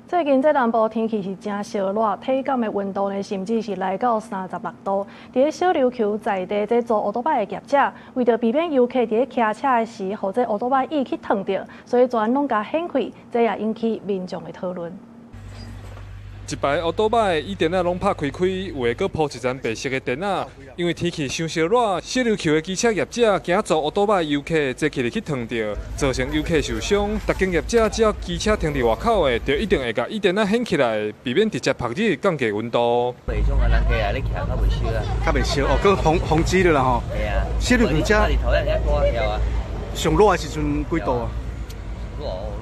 最近這南部天氣是誠燒熱，體感的溫度呢，甚至是來到36度。佇咧小琉球在地這租歐多擺的業者，為著避免遊客佇咧騎車的時，予這歐多擺椅去燙著，所以全攏共掀開，這也引起民眾的討論。一排烏多擺椅墊仔攏拍開開，有的閣鋪一層白色的墊仔。因為天氣傷燒熱，小琉球的機車業者驚坐烏多擺遊客坐起來去燙著，造成遊客受傷。逐間業者只要機車停佇外口的，就一定會共椅墊仔掀起來，避免直接曝熱降低溫度。袂種啊，人家啊，你騎較袂燒啊。較袂燒哦，閣風風機了啦吼。係啊。小琉球遮。日頭遐大曉啊。上熱的時陣幾度啊？熱哦，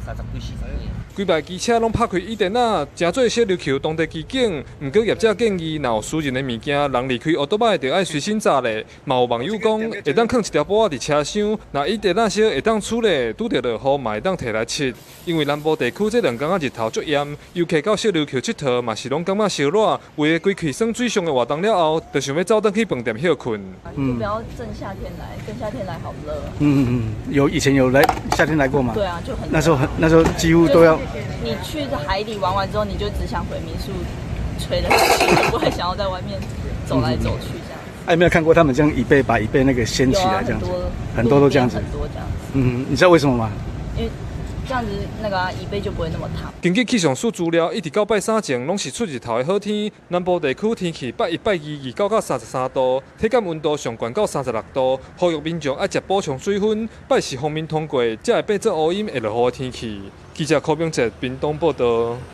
攏30幾40幾。規排機車攏拍開椅墊仔，誠做小琉球當地奇景。毋過業者建議，若有私人的物件，人離開烏多擺就愛隨身紮咧。嘛有網友講，會當囥一條布仔佇車廂，若椅墊仔燒會當處理，拄著落雨嘛會當提來拭。因為南部地區這兩工仔日頭足炎，遊客到小琉球𨑨迌嘛是攏感覺燒熱，有的規氣耍水上的活動了後，就想欲走轉去飯店歇睏。就不要正夏天來，正夏天來好熱。嗯嗯嗯，有以前有來夏天來過嗎？對啊，就很那時候幾乎都要。你去海裡玩完之後，你就只想回民宿吹冷氣，就不會想要在外面走來走去這樣。哎，有沒有看過他們這樣椅背把椅背那個掀起來這樣子？很多都這樣子。很多這樣子。嗯，你知道為什麼嗎？因為這樣子那個椅背就不會那麼燙。根據氣象署資料，一直到拜三前攏是出日頭的好天。南部地區天氣拜一、拜二29到33度，體感溫度上懸到36度。呼籲民眾愛食補充水分。拜四鋒面通過，才會變做烏陰會落雨的天氣。記者柯炳哲屏東報道。